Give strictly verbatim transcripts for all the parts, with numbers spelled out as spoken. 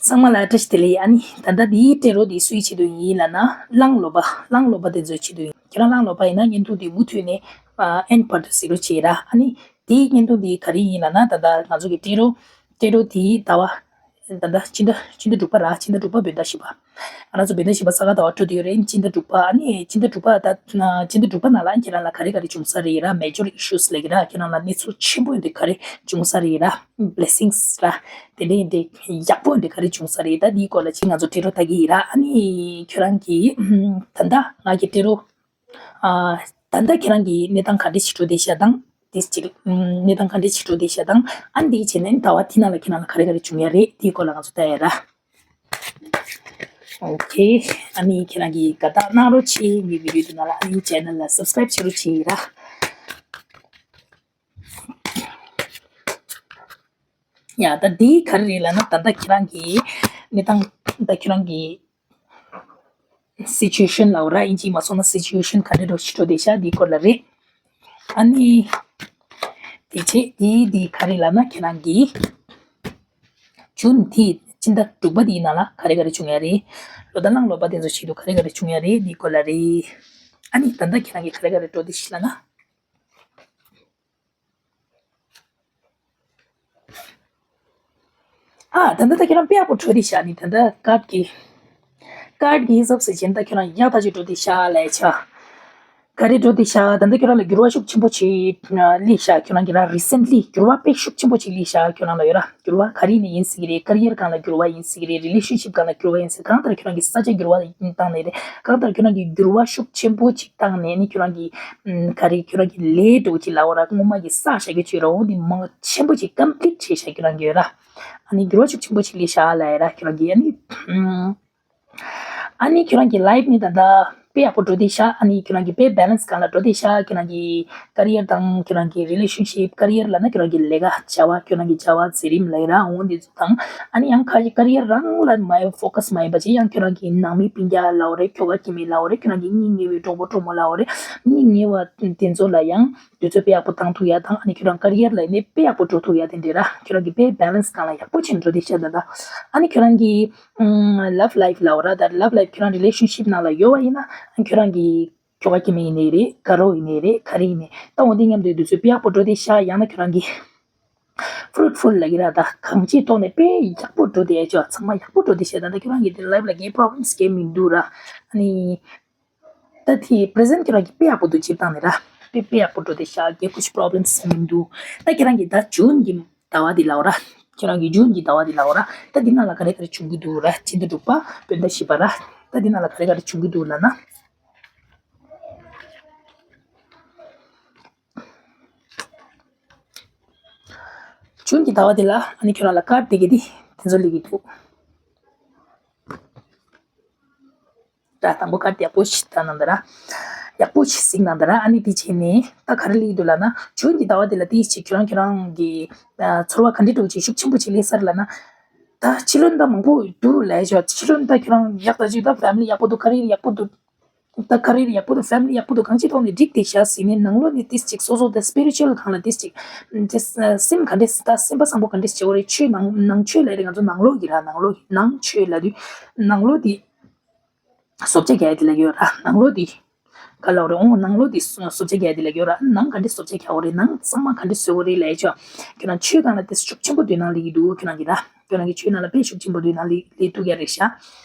ཚང་མ་ལ་བཀྲ་ཤིས་བདེ་ལེགས། ཨ་ནི་ད་ལྟ་འདིའི་སྤྲད་རོགས་འདི་སུའི་ཆེད་དུ་ཡིན་ལབ་ན། གླང་ལོ་པ། གླང་ལོ་པ་དེ་ཚོའི་ཆེད་དུ་ཡིན། ཁྱེད་རང་གླང་ལོ་པ་ཡིན་ན་བརྙན་ཐུང་འདི་མུ་མཐུད་ནས་ཨ་ཨེན་བར་དུ་གཟིགས་རོགས་བྱེད་ར། ཨ་ནི་དེའི་བརྙན་ཐུང་འདི་ག་རེ་ཡིན་ལབ་ན། ད་ལྟ་ང་ཚོ་གི་སྤྲད་རོགས་སྤྲད་རོགས་དེའི་ཟླ་བ། ད་ལྟ་སྤྱི་ཟླ་སྤྱི་ཟླ་དྲུག་པ་ར། སྤྱི་ཟླ་དྲུག་པ་བོད་ཟླ་བཞི་པ། ང་རང་ཚོ་བོད་ཟླ་བཞི་པ་ས་ག་ཟླ་བ་འགྲོ་དུས་རེད། སྤྱི་ཟླ་དྲུག་པ། ཨ་ནི་སྤྱི་ཟླ་དྲུག་པ་ད་སྤྱི་ཟླ་དྲུག་པ་ནང་ལ་ཁྱེད་རང་ལ་ག་རེ་ག་རེ་བྱུང་ས་རེད་ར། མེ་ཇར་ཨི་ཤུ་སི་ལབ་ཀྱི་ར། ཁྱེད་རང་ལ་གནས་ཚུལ་ཆེན་པོ་འདི་ག་རེ་བྱུང་ས་རེད་ར། བི་ལེ་སིང་སི་ར། དེ་འདྲའི་འདི་ཡག་པོ་འདི་ག་རེ་བྱུང་ས་རེད། ད་འདིའི་སྐོར་ལ་ཅིག་ང་ཚོ་སྤྲད་རོགས་ལྟ་གི་ཡིན་ར། ཨ་ནི་ཁྱོད་རང་གིས་ད་ལྟ་ང་གི་སྤྲད་རོགས། ཨ། ད་ལྟ་ཁྱེད་རང་གི་གནས་སྟངས་ག་འདྲ་ཞིག་འགྲོ་བསྡད་ཤག་དང་། དེ་ཅིག་གནས་སྟངས་ག་འདྲ་ཞིག་འགྲོ་བསྡད་ཤག་དང་། ཨ་ནི་དེ་བྱས་ནས་ཟླ་བ་དེ་ནང་ལ་ཁྱེད་རང་ལ་ག་རེ་ག་རེ་བྱུང་ཡ་རེད། དེའི་སྐོར་ལ་ང་ཚོ་ལྟ་ཡ་ར། ཨོ་ཁེ། ཨ་ནི་ཁྱེད་རང་གིས་དགའ་རྟགས་གནང་རོགས་བྱེད། ངའི་བི་ཌིའོ་དེ་ནང་ལ། ཨ་ནི་ཆེ་ནལ་ལ་སབ་སི་ཀ་རེབ་བྱེད་རོགས་བྱེད་ཡ་ར། ཡ། ད་འདི་ག་རེ་རེད་ལབ་ན། ད་ལྟ་ཁྱེད་རང་གི་གནས་སྟངས། ད་ཁྱེད་རང་གི་སི་ཅུ་ཨེ་ཤན་ལབ་ར། ཨིན་ཇི་མ་སོང་ན་སི་ཅུ་ཨེ་ཤན་ག་འདྲ་འགྲོ་ཞིག་འགྲོ་བསྡད་ཤག་འདིའི་སྐོར་ལ་རེད། ཨ་ནི་དེ་བྱས་དེ་འདི་ག་རེ་ལབ་ན། ཁྱེད་རང་གི་ཇུན་དེ་སྤྱི་ཟླ་དྲུག་པ་དེའི་ནང་ལ་ག་རེ་ག་རེ་བྱུང་ཡ་རེད། ལོ་ཟླ་གླང་ལོ་པ་དེ་ཚོ་ཆེད་དུ་ག་རེ་ག་རེ་བྱུང་ཡ་རེད། འདིའི་སྐོར་ལ་རེད། ཨ་ནི་ད་ལྟ་ཁྱེད་རང་གི་ག་རེ་ག་རེ་འགྲོ་བསྡད་ཤག་ལབ་ན། ཨ། ད་ལྟ་ད་ཁྱེད་རང་དཔེ་ཡག་པོ་འགྲོ་བསྡད་ཤག་ནི། ད་ལྟ་ཀར་ཌི་གི་ཀར་ཌི་གི་ཧི་སབ་ཟེར་བྱས་ནས་ད་ཁྱེད་རང་ཡག་ཐག་ཆོད་འགྲོ་བསྡད་ཤག་ལབ་ཆ། ག་རེ་འགྲོ་བསྡད་ཤག་ད་ལྟ་ཁྱེད་རང་ལ་འགྱུར་བ་ཤུགས་ཆེན་པོ་ཅིག་སླེབས་ཤག་ཁྱེད་རང་གི་ར་རི་སེན་ལི་འགྱུར་བ་དཔེ་ཤུགས་ཆེན་པོ་ཅིག་སླེབས་ཤག་ཁྱེད་རང་ལ་ཡོད་ར། འགྱུར་བ་ག་རེ་ནས་ཡིན་སྲིད་ཀྱི་རེད། ཀ་རི་ཡར་སྒང་ལ་འགྱུར་བ་ཡིན་སྲིད་ཀྱི་རེད། རི་ལེ་ཤན་ཤིབ་སྒང་ལ་འགྱུར་བ་ཡིན་སྲིད། གང་ལྟར་ཁྱེད་རང་གི་ས་ཆ་འགྱུར་བ་བཏང་ནས་རེད། གང་ལྟར་ཁྱེད་རང་གི་འགྱུར་བ་ཤུགས་ཆེན་པོ་ཅིག་བཏང་ནས་ནི་ཁྱེད་རང་གི་ཨམ། ག་རེ། ཁྱོད་རང་གི་ལས་འགྲོ་གི་ལ་འོ་ར། སྔོན་མ་གི་ས་ཞག་གི་ཆོས་ར་འོ་འདི་མང་ཆེན་པོ་ཅིག་ཀམ་པི་ལིཊ་བྱས་ཤག་ཁྱོད་རང་གི་ཡོད་ར། ཨ་ནི་འགྱུར་བ་ཤུགས་ཆེན་པོ་ཅིག་སླེབས་ཤག་ལབ་ཡ་ར་ཁྱོད་རང་གི། ཨ་ནི། ཨམ། ཨ་ནི་ཁྱོད་རང་གི་ལའིཕ་ནི་ད་ལྟ་དཔེ་ཡག་པོ་འགྲོ་བསྡད་ཤག་ཨ་ནི་ཁྱོད་རང་གི་དཔེ་བྷེ་ལེན་སི་སྒང་ལ་འགྲོ་བསྡད་ཤག་ཁྱོད་རང་གི་ཀ་རི་ཡར་དང་ཁྱོད་རང་གི་རི་ལེ་ཤན་ཤིབ། ཀ་རི་ཡར་ལབ་ན་ཁྱོད་རང་གི་ལས་ཀ་བྱ་བ། ཁྱོད་རང་གི་བྱ་བ་མཛད་རིམ་ལབ་ཡ་ར་འོ་འདི་ཚོ་དང་། ཨ་ནི་ཡང་ཁ་ཅིག་ཀ་རི་ཡར་རང་ལ་མ་ཕོ་ཀ་སི་མ་ཡིན་པ་ཅིག་ཡང་ཁྱོད་རང་གི་ནང་མི་སྤུན་ཀྱག་ལབ་འོ་རེད། ཁྱོ་ག་སྐྱེ་དམན་ལབ་འོ་རེད། ཁྱོད་རང་གི་གཉེན་ཉེ་བའི་གྲོགས་པོ་གྲོགས་མོ་ལབ་འོ་རེད། གཉེན་ཉེ་བ་དེ་ཚོ་ལ་ཡང་དུས་ཚོད་དཔེ་ཡག་པོ་བཏང་ཐུབ་ཡ་དང་། ཨ་ནི་ཁྱོད་རང་ཀ་རི་ཡར་ལ་ནི་དཔེ་ཡག་པོ་འགྲོ་ཐུབ་ཡ་དེ་འདྲ་ར། ཁྱོད་རང་གི་དཔེ་བྷེ་ལེན་སི་སྒང་ལ་ཡག་པོ་ཅིག་འགྲོ་བསྡད་ཤག་ད་ལྟ། ཨ་ནི་ཁྱོད་རང་གི་ཨམ། ལབ་ལའིཕ་ལབ་འོ་ར། ད་ལབ་ལའིཕ་ཁྱོད་རང་རི་ལེ་ཤན་ཤིབ་ནང་ལ་ཡོད་པ་ཡིན་ན། ཨ། ཁྱོད་རང་གི་ཁྱོ་ག་སྐྱེ་དམན་ཡིན་ནའི་རེད། དགའ་རོགས་ཡིན་ནའི་རེད། ག་རེ་ཡིན་ནའི་ད་འོ་འདི་མཉམ་དུ་དུས་ཚོད་དཔེ་ཡག་པོ་འགྲོ་བསྡད་ཤག་ཡང་ན་ཁྱོད་རང་གི་ཕུ་རུཊ་ཕུལ་ལབ་ཀྱི་ར། ད་གང་ཅིའི་ཐོག་ནས་དཔེ་ཡག་པོ་འགྲོ་བསྡད་ཡ་ཅོ། ཚང་མ་ཡག་པོ་འགྲོ་བསྡད་ཤག་ད་ལྟ་ཁྱོད་རང་གི་དེ་ལའིཕ་ལ་ངའི་པོ་རོབ་ལེམ་སི་གང་མི་འདུག་ར། ཨ་ནི་ད་དེ་པི་རེ་ཟེན་ཊི་ཁྱོད་རང་གི་དཔེ་ཡག་པོ་འདུག་སྤྱིར་བཏང་ནས་ར། དཔེ་དཔེ་ཡག་པོ་འགྲོ་བསྡད་ཤག་ངའི་ཁུ་ཤི་པོ་རོབ་ལེམ་སི་མི་འདུག་ད་ཁྱོད་རང་གི་ད་ཇུན་གི་ཟླ་བ་འདི་ལབ་འོ་ར། ཁྱོད་རང་གི་ཇུན་གི་ཟླ་བ་འདི་ལབ་འོ་ར། ད་འདི་ནང་ལ་ག་རེ་ག་རེ་བྱུང་གི་འདུག་ར། སྤྱི་ཟླ་དྲུག་པ་བོད་ཟླ་བཞི་པ་ར། ད་འདི་ནང་ལ་ག་རེ་ག་རེ་བྱུང་གི་འདུག་ལབ་ན། ཇུན་གྱི་ཟླ་བ་འདི་ལ་ཨ་ནི་ཁྱོད་རང་ལ་ཀར་ཌི་དེ་གི་དེ་དེ་ཚོ་སླེབས་ཀྱི་འདུག་ད་དང་པོ་ཀར་ཌི་ཡག་པོ་ཞིག་ལྟ་གནང་དང་ར། ཡག་པོ་ཞིག་གཟིགས་གནང་དང་ར། ཨ་ནི་དེ་བྱས་ནས་ད་ག་རེ་སླེབས་ཀྱི་འདུག་ལབ་ན། ཇུན་གྱི་ཟླ་བ་འདི་ལ་དེ་ཞིག་ཁྱོད་རང་ཁྱོད་རང་གི་ཚོར་བ་ག་འདྲ་འདྲ་བོ་ཅིག་ཤུགས་ཆེན་པོ་ཅིག་སླེབས་ས་རེད་ལབ་ན། ད་ཕྱི་ལོགས་ད་མང་པོ་འདུག་ལབ་ཡ་ཅོ། ཕྱི་ལོགས་ད་ཁྱོད་རང་ཡག་ད་ཅིག་ད་ཕེ་མི་ལི་ཡག་པོ་འདུག་ཀ་རི་ཡར་ཡག་པོ་འདུག་ད་ཀ་རི་ཡར་ཡག་པོ་འདུག་ཕེ་མི་ལི་ཡག་པོ་འདུག་གང་ཅིའི་ཐོག་ནས་འགྲིག་བསྡད་ཤག་ཟེར་ནས། ནང་ལོགས་ནས་ཏིས་ཅིག་སོ་སོ་ད་སི་པི་རི་ཅུ་ཨལ་སྒང་ལ་ཏིས་ཅིག་ཏིས་སེམས་ག་འདྲས། ད་སེམས་པ་བཟང་པོ་ག་འདྲས་བྱེད་དགོས་རེད། ཆོས་ནང་ནང་ཆོས་ལབ་དེ་ང་ཚོ་ནང་ལོགས་ཀྱི་ར། ནང་ལོགས་ནང་ཆོས་ལབ་དུས་ནང་ལོགས་དེ་བཟོ་བཅོས་རྒྱག་ཡ་དེ་ལབ་ཡོད་ར། ནང་ལོགས་དེ་ག་ལབ་རེད། འོང་ནང་ལོགས་དེ་བཟོ་བཅོས་རྒྱག་ཡ་དེ་ལབ་ཡོད་ར། ནང་ག་འདྲས་བཟོ་བཅོས་རྒྱག་དགོས་རེད། ནང་གཙང་མ་ག་འདྲས་བཟོ་དགོས་རེད་ལབ་ཡ་ཆོ། ཁྱོད་རང་ཆོས་སྒང་ལ་ཏིས་ཤུགས་ཆེན་པོ་འདོན་གནང་སླེབས་ཀྱི་འདུག་ཁྱོད་རང་གི་ར། ཁྱོད་རང་གི་ཆོས་ནང་ལ་དཔེ་ཤུགས་ཆེན་པོ་འདོན་གནང་སླེབས་སླེབས་ཐུབ་ཡ་རེད་ཤག་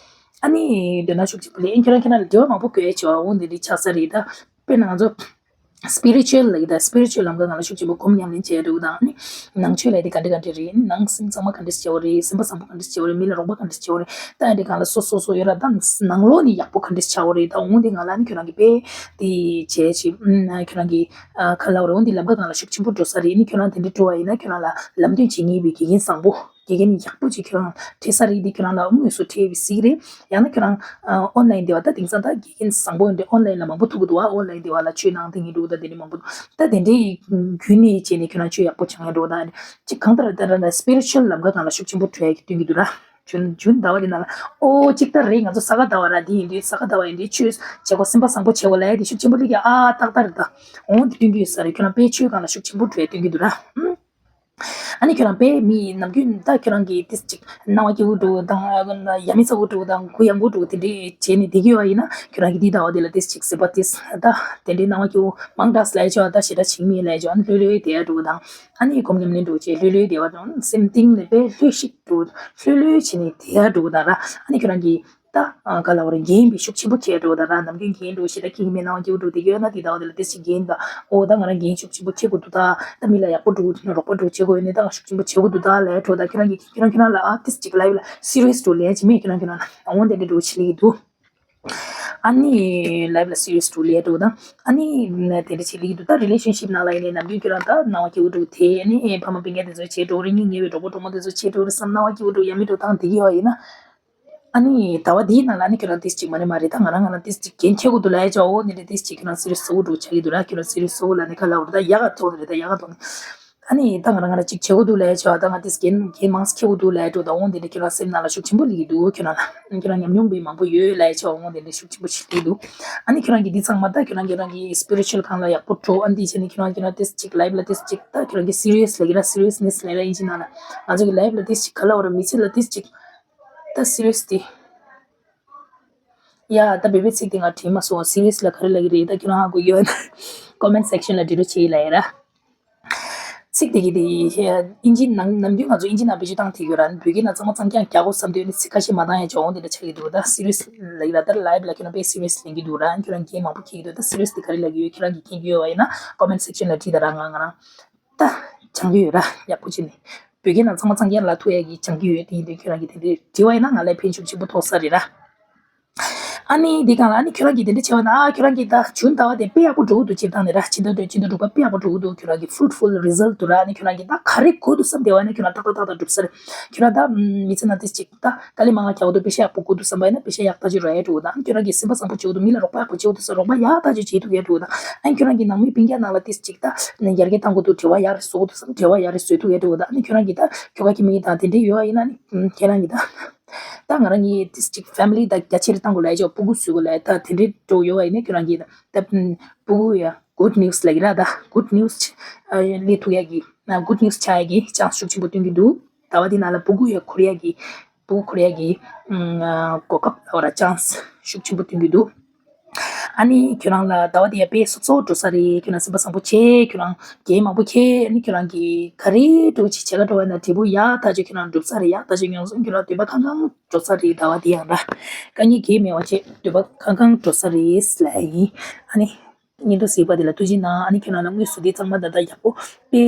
ཨ་ནི་འདོན་གནང་ཤུགས་ཆེན་པོ་ལས་ཁྱོད་རང་ཁྱོད་རང་ལ་འབྲེལ་བ་མང་པོ་དགོས་ཡ་ཆོ། འོ་འདི་འདྲ་ཆགས་ས་རེད། ད་དཔེར་ན་ང་ཚོ་སི་པི་རི་ཅུ་ཨལ་ལབ་ཀྱི་ད་སི་པི་རི་ཅུ་ཨལ་ལམ་ཁ་སྒང་ལ་ཤུགས་ཆེན་པོ་སྒོམ་ཉམས་ལེན་བྱས་འདུག་དང་ནི་ནང་ཆོས་ལབ་དེ་ག་འདྲ་ག་འདྲ་རེད། ནང་སེམས་གཙང་མ་ག་འདྲ་བྱེད་དགོས་རེད། སེམས་པ་བཟང་པོ་ག་འདྲ་བྱེད་དགོས་རེད། མི་ལ་རོགས་པ་ག་འདྲ་བྱེད་དགོས་རེད། ད་ཨ་འདྲ་སྒང་ལ་སོ་སོ་སོ་ཡོད་ར། ད་ནང་ལོགས་ནས་ཡག་པོ་ག་འདྲ་བྱེད་དགོས་རེད། ད་འོ་འདི་སྒང་ལ་ནི་ཁྱོད་རང་གི་དཔེ་དེ་བྱས་ཅིག་ཁྱོད་རང་གི་ཨ་ག་ལབ་རེད། འོ་འདི་ལམ་ཁ་སྒང་ལ་ཤུགས་ཆེན་པོ་འགྲོ་ས་རེད། ནི་ཁྱོད་རང་དེ་འདྲ་འགྲོ་བ་ཡིན་ན་ཁྱོད་རང་ལ་ལམ་སྟོན་བྱེད་མཁན་པའི་དགེ་རྒན་བཟང་པོ། དགེ་རྒན་ཡག་པོ་ཅིག་ཁྱོད་རང་འཕྲད་ས་རེད། དེ་ཁྱོད་རང་ལ་དངོས་སུ་འཕྲད་པའི་གཟིགས་རེད། ཡང་ན་ཁྱོད་རང་ཨོན་ལན་དེ་བ་ད་དེང་སང་ད་དགེ་རྒན་བཟང་པོ་ཡོད་འདྲ། ཨོན་ལན་ལ་མང་པོ་ཐུག་གི་འདུག་ཨོན་ལན་དེ་བ་ལ་ཆོས་གནང་དེ་ངེས་འདུག་ད་དེ་འདྲ་མང་པོ་འདུག་ད་དེ་འདྲའི་བརྒྱུད་ནས་བྱས་ནས་ཁྱོད་རང་ཆོས་ཡག་པོ་སྦྱང་ཡ་འགྲོ་ད་ཅིག་གང་ལྟར་ད་ར་ན་སི་པི་རི་ཅུ་ཨལ་ལམ་ཁ་སྒང་ལ་ཤུགས་ཆེན་པོ་འགྲོ་ཡ་གི་སྟོན་གྱི་འདུག་ར། ཇུན་ཇུན་ཟླ་བ་དེ་ནང་ལ་ཨོ་ཅིག་ད་རེད། ང་ཚོ་ས་ག་ཟླ་བ་ར་འདི་ཡིན་དུས་ས་ག་ཟླ་བ་ཡིན་དུས་ཆོས་བྱེད་སྒོ་སེམས་པ་བཟང་པོ་བྱེད་དགོས་ལབ་ཡ་དེ་ཤུགས་ཆེན་པོ་སླེབས་ཀྱི་ཨ་ཏག་ཏག་རེད། ད་འོ་འདི་སྟོན་གྱི་ཡོད་ས་རེད། ཁྱོད་རང་དཔེ་ཆོས་སྒང་ལ་ཤུགས་ཆེན་པོ་འགྲོ་ཡ་སྟོན་གྱི་འདུག་ར། ཨུམ། ཨ་ནི་ཁྱོད་རང་དཔེ་མི་ནམ་རྒྱུན་ད་ཁྱོད་རང་གིས་ཏིས་ཅིག་སྣང་བ་སྐྱིད་པོ་འདུག་དང་ཡ་མི་ཚ་པོ་འདུག་དང་གུ་ཡངས་པོ་འདུག་དེ་འདྲས་བྱས་ནས་བསྡད་ཀྱི་ཡོད་པ་ཡིན་ན་ཁྱོད་རང་གིས་འདི་ཟླ་བ་འདི་ལ་ཏིས་ཅིག་སེམས་པ་ཏིས་ད་དེ་འདྲའི་སྣང་བ་སྐྱིད་པོ་མང་དྲགས་ལས་ཆོག་ད་ཞེ་དྲག་བྱེད་མི་ལས་ཆོག་ཨ་ནི་ལྷོད་ལྷོད་བསྡད་ཡ་འདུག་དང་ཨ་ནི་སྒོམ་ཉམས་ལེན་འདུག་བྱས་ལྷོད་ལྷོད་བསྡད་པ་དང་སེམས་གཏིང་ནས་དཔེ་ལྷོད་ཤིག་འདུག་ལྷོད་ལྷོད་བྱས་ནས་བསྡད་ཡ་འདུག་དང་ར་ཨ་ནི་ཁྱོད་རང་གིས། ད་ག་ལ་བར་འགན་པའི་ཤུགས་ཆེན་པོ་ཁྱེར་འགྲོ་ད་ར་ནམ་རྒྱུན་འགན་འགྲོ་ཞེ་དྲག་ཁྱེར་གི་མེད་སྣང་བ་སྐྱིད་པོ་འགྲོ་དེ་གི་ཡོད་ན་དེ་ཟླ་བ་དེ་ལ་ཏིས་ཅིག་འགན་ད་ཨོ་ད་ང་རང་འགན་ཤུགས་ཆེན་པོ་ཁྱེར་དགོས་འདུག་ད་ད་མི་ལ་ཡག་པོ་འགྲོ་རོགས་པ་འགྲོ་བྱེད་དགོས་ནི་ད་ང་ཤུགས་ཆེན་པོ་བྱེད་དགོས་འདུག་ད་ལས་འགྲོ་ད་ཁྱོད་རང་གི་ཁྱོད་རང་ཁྱོད་རང་ལ་ཨ་ཏིས་ཅིག་ལའིབ་ལ་སི་རི་ཡས་འགྲོ་ལས་ཅི་མེད་ཁྱོད་རང་ཁྱོད་རང་ཨོ་དེ་འདྲ་འགྲོ་བྱེད་ལེ་གི་འདུག་ཨ་ནི་ལའིབ་ལ་སི་རི་ཡས་འགྲོ་ལས་འགྲོ་ད་ཨ་ནི་དེ་འདྲ་བྱེད་ལེ་གི་འདུག་ད་རི་ལེ་ཤན་ཤིབ་ནང་ལ་ཡིན་ནའི་ནམ་རྒྱུན་ཁྱོད་རང་ད་སྣང་བ་སྐྱིད་པོ་འགྲོ་དེ་ཨ་ནི་ཕ་མ་སྤུན་ཀྱག་དེ་ཚོ་བྱེད་འགྲོ་རེ་ངའི་ཉེ་བའི་གྲོགས་པོ་གྲོགས་མོ་དེ་ཚོ་བྱེད་འགྲོ་རེ་བསམ་སྣང་བ་སྐྱིད་པོ་འགྲོ་ཡ་མི་འགྲོ་ཐང་དེ་གི་ཡོད་ཡིན་ན། ཨ་ནི་ཟླ་བ་འདིའི་ནང་ལ་ཨ་ནི་ཁྱོད་རང་ཏིས་ཅིག་མ་རེད་མ་རེད་ད་ང་རང་ང་རང་ཏིས་ཅིག་འགན་འཁྱེར་དགོས་འདུག་ལབ་ཡ་ཅོ་འོ་ནི་རེད་ཏིས་ཅིག་ཁྱོད་རང་སི་རི་སོ་འགྲོ་ཆགས་ཀྱི་འདུག་ར་ཁྱོད་རང་སི་རི་སོ་ལ་ནི་ཁ་ལ་འོ་རེད་ད་ཡག་ག་ཐོག་རེད་ད་ཡག་ག་ཐོག་ནི་ཨ་ནི་ད་ང་རང་ང་རང་ཅིག་བྱེད་དགོས་འདུག་ལབ་ཡ་ཅོ་ད་ང་ཏིས་འགན་འགན་མང་ཙམ་འཁྱེར་དགོས་འདུག་ལབ་ཡ་ཅོ་ད་འོ་འདི་འདྲ་ཁྱོད་རང་སེམས་ནང་ལ་ཤུགས་ཆེན་པོ་སླེབས་ཀྱི་འདུག་ཁྱོད་རང་ལ་ཁྱོད་རང་ཉམས་མྱོང་པའི་མང་པོ་ཡོད་ལབ་ཡ་ཅོ་འོ་འདི་འདྲ་ཤུགས་ཆེན་པོ་ཞིག་སླེབས་འདུག་ཨ་ནི་ཁྱོད་རང་གི་འདི་ཚང་མ་ད་ཁྱོད་རང་ཁྱོད་རང་གི་སི་པི་རི་ཅུ་ཨལ་སྒང་ལ་ཡག་པོ་འགྲོ་ཨ་ནི་དེ་བྱས་ནས་ཁྱོད་རང་ཁྱོད་རང་ཏིས་ཅིག་ལའིབ་ལ་ཏིས་ཅིག་ད་ཁྱོད་རང་གི་སི་རི་ཡས་ལབ་ཀྱི་ར་སི་རི་ཡས་ནེས་ལབ་ར་ཨིན་ཇི་ནང་ལ་ང་ཚོ་གི་ལའིབ་ལ་ཏིས་ཅིག་ག་ལ་འོ་ར་མི་ཚེ་ལ་ཏིས་ཅིག་ད་སི་རི་ཡས་དེ། ཡ་ད་བོད་པའི་ཚིག་དེ་ང་དྲན་མ་སོང་། སི་རི་ཡས་ལ་ག་རེ་ལབ་ཀྱི་རེད། ད་ཁྱོད་རང་ཧ་གོ་ཡོད་ན་ཀོ་མེན་ཊི་སེག་ཤན་ལ་འབྲི་རོགས་བྱེད་ལབ་ཡ་ར། ཚིག་དེ་གི་དེ་ཨིན་ཇི་ནང་ནམ་རྒྱུན་ང་ཚོ་ཨིན་ཇི་ནང་བེད་སྤྱོད་བཏང་ཐུབ་ཡོད་ར། བོད་སྐད་ནང་གཙང་མ་གཙང་རྐྱང་རྒྱག་དགོས་བསམ་དུས་ནི་ཚིག་ཁ་ཤས་མ་བཏང་ཡ་ཅོ་འོང་དེ་འདྲ་ཆགས་ཀྱི་འདུག་ད་སི་རི་ཡས་ལབ་ཀྱི་ར་ད་ལའིབ་ལ་ཁྱོད་རང་དཔེ་སི་རི་ཡས་ལེན་གྱི་འདུག་ར། ཁྱོད་རང་འགན་མང་པོ་འཁྱེར་གྱི་འདུག་ད་སི་རི་ཡས་དེ་ག་རེ་ལབ་ཀྱི་ཡོད། ཁྱོད་རང་གིས་མཁྱེན་གྱི་ཡོད་པ་ཡིན་ན་ཀོ་མེན་ཊི་སེག་ཤན་ལ་བྲིས་དང་ར། ང་ང་རང་ད་སྦྱང་གི་ཡོད་ར་ཡག་པོ་བྱས་ནས། བོད་སྐད་ནང་ཚང་མ་ཚང་རྐྱང་ལབ་ཐུབ་ཡ་གི་སྦྱང་གི་ཡོད། དེ་ཡིན་དུས་ཁྱོད་རང་གིས་དེ་འདྲའི་བྲིས་པ་ཡིན་ན་ང་ལ་ཕན་ཤུགས་ཆེན་པོ་ཐོགས་ས་རེད་ར། ཨ་ནི་འདི་གང་ལ་ཨ་ནི་ཁྱོད་རང་གིས་དེ་འདྲ་བྱས་པ་ན་ཨ་ཁྱོད་རང་གིས་ད་ཇུན་ཟླ་བ་དེ་དཔེ་ཡག་པོ་འགྲོ་གི་འདུག་སྤྱིར་བཏང་ནས་ར། ཕྱི་ཟླ་དོན་ཕྱི་ཟླ་དྲུག་པ་དཔེ་ཡག་པོ་འགྲོ་གི་འདུག་ཁྱོད་རང་གི་ཕུ་རུ་ཊི་ཕུལ་རི་ཛལ་ཊི་འདུག་ར། ཨ་ནི་ཁྱོད་རང་གིས་ད་ག་རེ་དགོས་འདུག་བསམ་བསྡད་པ་ཡིན་ན་ཁྱོད་རང་ཏག་ཏག་ཏག་ཏག་འགྲུབ་ས་རེད། ཁྱོད་རང་ད་མི་ཚེ་ནང་དེ་ཅིག་ད་དཀའ་ལས་མང་ང་རྒྱག་འདུག་པེ་ཤ་ཡག་པོ་དགོས་འདུག་བསམ་པ་ཡིན་ན་པེ་ཤ་ཡག་ཐག་ཆོད་རག་ཡ་འགྲོ་གི་འདུག་ཨ་ནི་ཁྱོད་རང་གིས་སེམས་པ་བཟང་པོ་བྱེད་འདུག་མི་ལ་རོགས་པ་ཡག་པོ་བྱེད་འདུག་ཟེར་རོགས་པ་ཡག་ཐག་ཆོད་བྱེད་ཐུབ་ཡ་འགྲོ་གི་འདུག་ཨ་ནི་ཁྱོད་རང་གིས་ནང་མི་སྤུན་ཀྱག་ནང་ལ་དེ་ཅིག་ད་ཡར་རྒྱས་གཏང་དགོས་འདུག་འབྲེལ་བ་ཡག་རེ་བཟོ་དགོས་འདུག་བསམ་འབྲེལ་བ་ཡག་རེ་བཟོ་ཐུབ་ཡ་འགྲོ་གི་འདུག་ཨ་ནི་ཁྱོད་རང་གིས་ད་ཁྱོ་ག་ཁྱིམ་མི་དང་དེ་འདྲ་ཡོད་པ་ཡིན་ན་ཨ་ནི་ཁྱེད་རང་གིས་ད། ད་ང་རང་གི་ཏིས་ཅིག་ཕེ་མི་ལི་ད་རྒྱ་ཆེར་བཏང་དགོས་ལབ་ཡ་ཅོ་སྤུ་གུ་བཟོ་དགོས་ལབ་ཡ་ད་དེ་འདྲའི་འགྲོ་ཡོད་པ་ཡིན་ན་ཁྱོད་རང་གིས་ད་སྤུ་གུ་ཡ་གུད་ནིའུ་སི་ལབ་ཀྱི་ར། ད་གུད་ནིའུ་སི་ལས་ཐུག་ཡ་གི་ན་གུད་ནིའུ་སི་ཆགས་ཡ་གི་ཅན་སི་ཤུགས་ཆེན་པོ་སྟོན་གྱི་འདུག་ཟླ་བ་འདི་ནང་ལ་སྤུ་གུ་ཡ་འཁོར་ཡ་གི་སྤུ་གུ་འཁོར་ཡ་གི་གོ་སྐབས་འོ་ར་ཅན་སི་ཤུགས་ཆེན་པོ་སྟོན་གྱི་འདུག་ཨ་ནི་ཁྱོད་རང་ལ་ཟླ་བ་འདི་ཡ་དཔེ་སོ་སོ་འགྲོ་ས་རེད། ཁྱོད་རང་སེམས་པ་བཟང་པོ་བྱེད། ཁྱོད་རང་འགན་མང་པོ་འཁྱེར། ཨ་ནི་ཁྱོད་རང་གི་ག་རེ་འགྲོ་ཅིག་བྱེད་ག་འགྲོ་བ་ན་འབྲས་བུ་ཡག་ཐག་ཆོད་ཁྱོད་རང་འགྲུབ་ས་རེད། ཡག་ཐག་ཆོད་ཡོང་སོང་ཁྱོད་རང་འདོད་པ་ཁང་ཁང་འགྲོ་ས་རེད། ཟླ་བ་འདི་ཡང་ར་དཀའ་ངལ་གང་མེད་པ་བྱེད། འདོད་པ་ཁང་ཁང་འགྲོ་ས་རེད་ལབ་ཡིན། ཨ་ནི་སྙན་ཐོ་གཟིགས་པ་འདི་ལ་ཐུགས་རྗེ་གནང་། ཨ་ནི་ཁྱོད་རང་ལ་དངོས་སུ་འདི་ཚང་མ་ད་ལྟ་ཡག་པོ་དཔེ་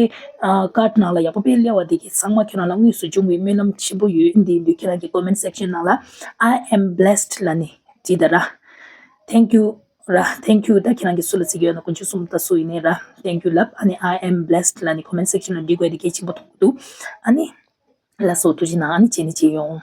ཨ་ཀར་ཌི་ནང་ལ་ཡག་པོ་དཔེ་སླེབས་པ་འདི་གི་ཚང་མ་ཁྱོད་རང་ལ་དངོས་སུ་འབྱུང་བའི་སྨོན་ལམ་ཆེན་པོ་ཡོད། འདི་འདི་ཁྱོད་རང་གི་ཀོ་མེན་ཊི་སེག་ཤན་ནང་ལ་I am blessed ལབ་ནས་བྲིས་ད་ར། Thank you ར། Thank you ད་ཁྱེད་རང་གིས་སུ་ལ་གཟིགས་ཡོད་ན་དཀོན་མཆོག་གསུམ་ད་སུ་ཡིན་ནའི་ར། Thank you ལབ། ཨ་ནི་I am blessed ལབ་ནི་ཀོ་མེན་ཊི་སེག་ཤན་ལ་འབྲི་དགོས་དེ་གལ་ཆེན་པོ་མཐོང་གི་འདུག་ཨ་ནི་ལགས་སོ་ཐུགས་རྗེ་གནང་། ཨ་ནི་བྱས་ནས་བྱས་ཡོང་།